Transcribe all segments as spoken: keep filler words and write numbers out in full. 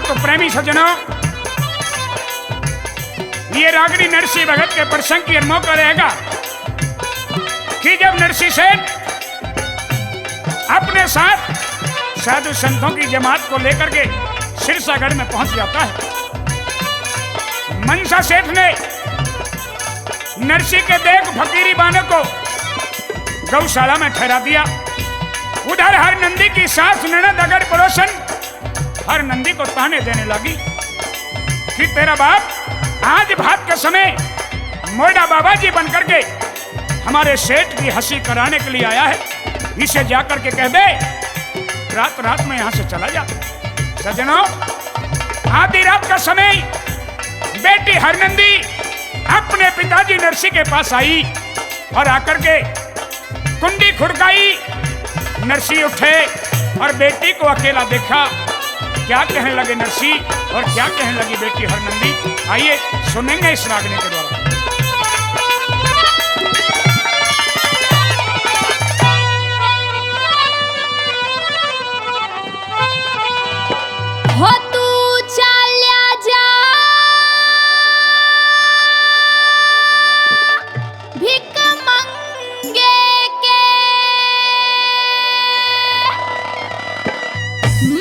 तो प्रेमी सज्जनों, ये रागनी नरसी भगत के प्रसंग की अनमोखा रहेगा कि जब नरसी सेठ अपने साथ साधु संतों की जमात को लेकर के सिरसागढ़ में पहुंच जाता है। मनसा सेठ ने नरसी के देख फकीरी बाने को गौशाला में ठहरा दिया। उधर हर नंदी की सास ननद अगर पड़ोसन हर नंदी को ताने देने लगी कि तेरा बाप आज भात के समय मोड़ा बाबा जी बन करके हमारे सेठ की हंसी कराने के लिए आया है, इसे जाकर के कह दे रात रात में यहाँ से चला जा। सज्जनों, आधी रात का समय बेटी हरनंदी अपने पिताजी नरसी के पास आई और आकर के कुंडी खुड़काई। नरसी उठे और बेटी को अकेला देखा। क्या कहने लगे नरसी और क्या कहने लगी बेटी हरनंदी, आइए सुनेंगे इस रागनी के द्वारा। हो तू चाल्या जा भिख मंगे के,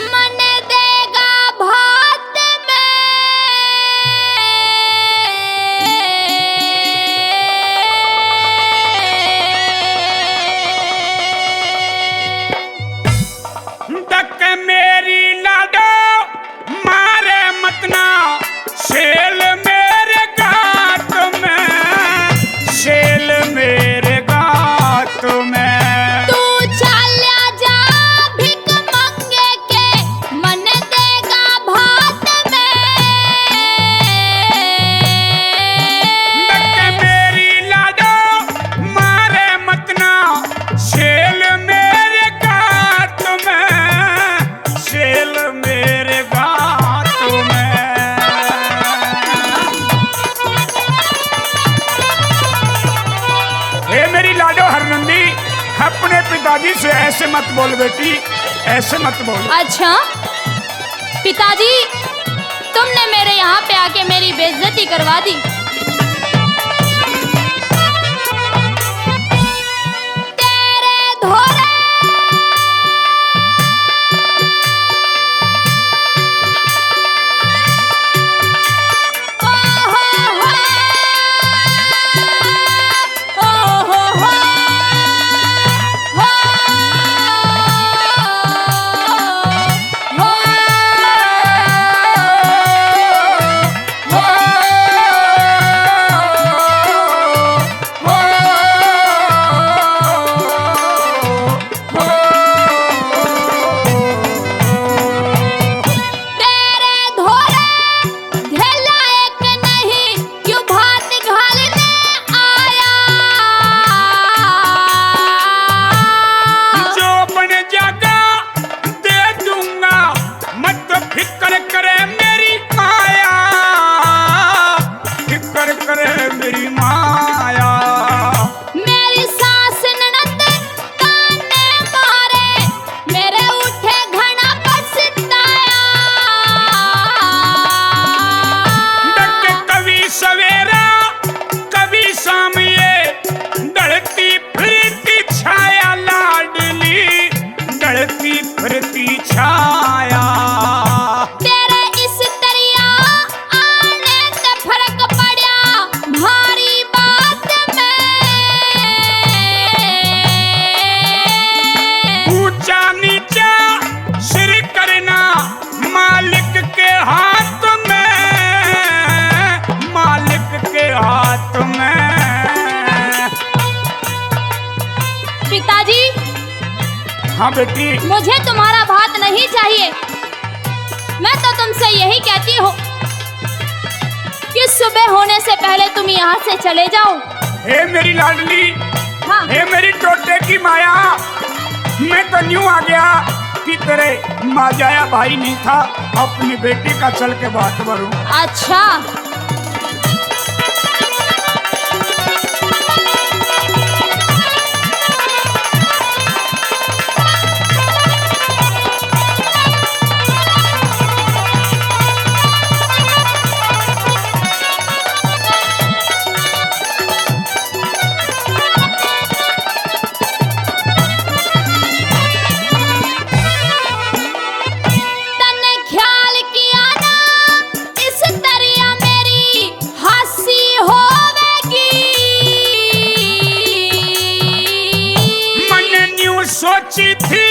मन देगा भात में। तक मेरी लाडो मारे मतना, सेल मेरे गात में, सेल मेरे गात में। तू चाल्या जा भिख मंगे के, मन देगा भात में। तक मेरी लाडो मारे मतना, सेल मेरे गात में, सेल मेरे गात में। हे मेरी लाडो हरनंदी, अपने पिताजी से ऐसे मत बोल बेटी, ऐसे मत बोल। अच्छा पिताजी, तुमने मेरे यहाँ पे आके मेरी बेइज्जती करवा दी। तेरे धोरे तेरे धोरे धेला एक नहीं, क्यों भात घालने आया? जो बन जागा दे दूंगा, मत फिक्र करे मेरी माया, फिक्र करे मेरी माया। मेरी सास ननद ताने मारे, मेरे उठे घना पछताया। डट कभी सवेरा, कभी शाम, ये ढलती फिरती छाया लाडली, ढलती फिरती छाया। तेरे इस तरिया आने ते फर्क पड़या भारी बात में। ऊंचा नीचा सिर करना मालिक के हाथ में, मालिक के हाथ में। पिताजी। हाँ बेटी। मुझे तुम्हारा भात नहीं चाहिए। मैं तो तुमसे यही कहती हूँ कि सुबह होने से पहले तुम यहाँ से चले जाओ। हे मेरी लाडली, हाँ। हे मेरी टोटे की माया, मैं तो न्यू आ गया कि तेरे माँ जाया भाई नहीं था, अपनी बेटी का चल के भात भरूं। अच्छा। की थी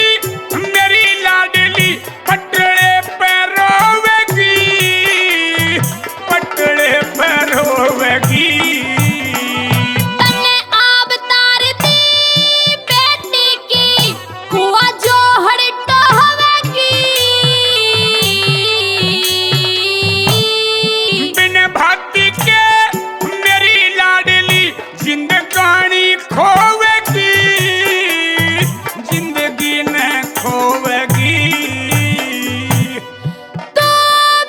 मेरी लाडली, पटड़े पे रोवेगी, पटड़े पे रोवेगी। तन्ने आब तार दी बेटी की, हुआ जो हड़टो हवेगी। बिन भाती के मेरी लाडली, जिंदगानी खोवेगी, जिंदगी ने खोवेगी। तू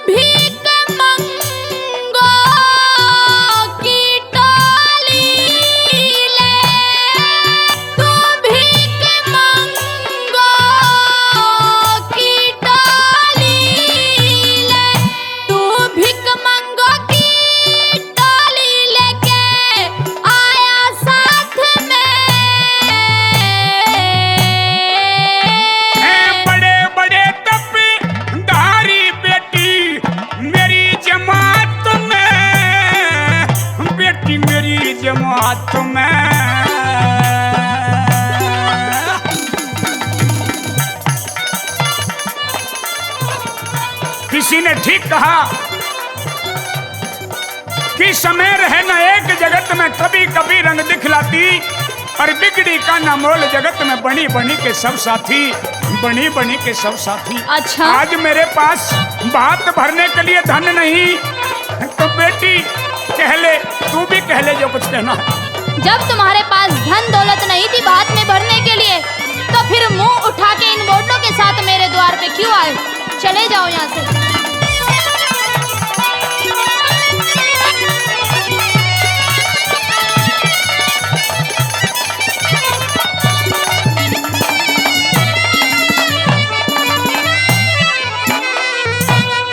भीख मंगो की टोली ले, तू भीख मंगो की टोली ले, तू भीख मंगो की टोली लेके आया साथ में। हैं बड़े बड़े तपधारी बेटी मेरी जमात में, बेटी मेरी जमात में। किसी ने ठीक कहा कि समय रहे न एक जगत में, कभी कभी रंग दिखलाती, और बिगड़ी का ना मोल जगत में, बनी बनी के सब साथी, बनी बनी के सब साथी। अच्छा। आज मेरे पास भात भरने के लिए धन नहीं, तो बेटी कह ले, तू भी कह ले जो कुछ कहना है। जब तुम्हारे पास धन दौलत नहीं थी भात में भरने के लिए, तो फिर मुंह उठा के इन बोडलों के साथ मेरे द्वार पे क्यों आए? चले जाओ यहाँ से।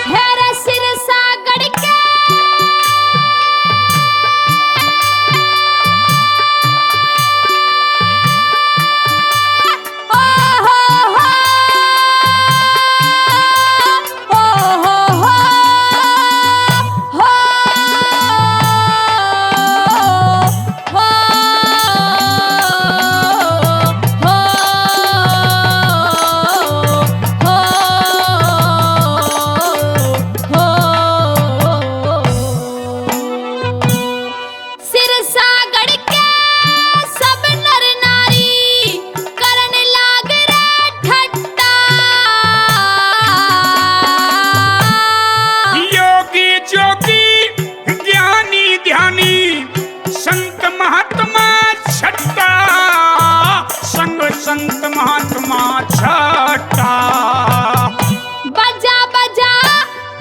हेरा सिरसागढ़ के सिरसागढ़ के सब नर नारी करन लाग रे ठट्टा। योगी जोगी ज्ञानी ध्यानी संत महात्मा छट्टा, संग संत महात्मा छट्टा। बजा बजा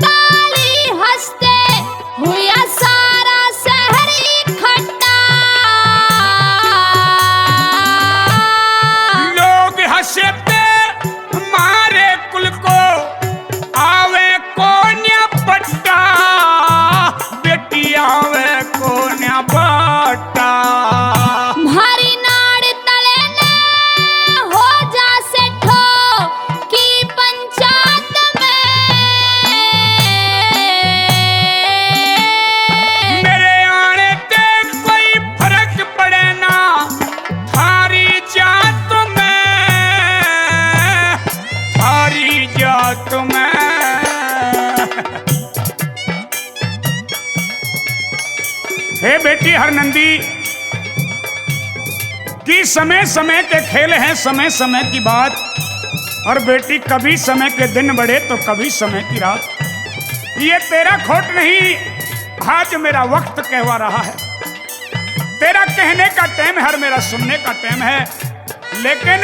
ताली हंसते हुआ सारा शहर इकट्ठा। लोग हंसते मारे कुल को, आवे कोन्या पट्टा, बेटी आवे कोन्या पट्टा। म्हारी नाड़ तले ने हो जा सेठो की पंचायत में। मेरे आने ते कोई फर्क पड़े ना, थारी जात में, थारी जात में। हे बेटी हरनंदी, कि समय समय के खेल हैं, समय समय की बात। और बेटी, कभी समय के दिन बड़े तो कभी समय की रात। ये तेरा खोट नहीं, आज मेरा वक्त कहवा रहा है। तेरा कहने का टाइम है और मेरा सुनने का टाइम है। लेकिन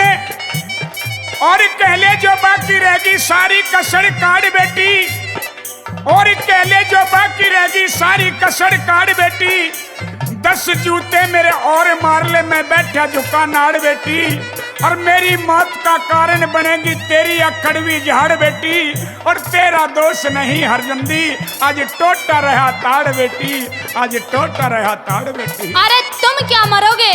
और कह ले जो बाकी रहेगी सारी कसर काट बेटी, और कह ले जो बाकी रहेगी सारी कसर काट बेटी। दस जूते मेरे और मार ले, मैं बैठा झुका नाड़ बेटी। और मेरी मौत का कारण बनेगी तेरी या कड़वी झाड़ बेटी। और तेरा दोष नहीं हरजंदी, आज टोटा रहा ताड़ बेटी, आज टोटा रहा ताड़ बेटी। अरे तुम क्या मरोगे?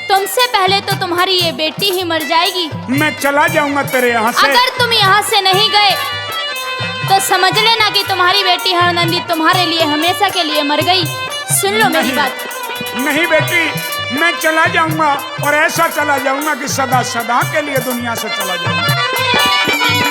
तुमसे पहले तो तुम्हारी ये बेटी ही मर जाएगी। मैं चला जाऊंगा तेरे यहाँ से। अगर तुम यहाँ से नहीं गए तो समझ लेना कि तुम्हारी बेटी हरनंदी तुम्हारे लिए हमेशा के लिए मर गई। सुन लो मेरी नहीं, बात। नहीं बेटी, मैं चला जाऊंगा और ऐसा चला जाऊंगा कि सदा सदा के लिए दुनिया से चला जाऊंगा।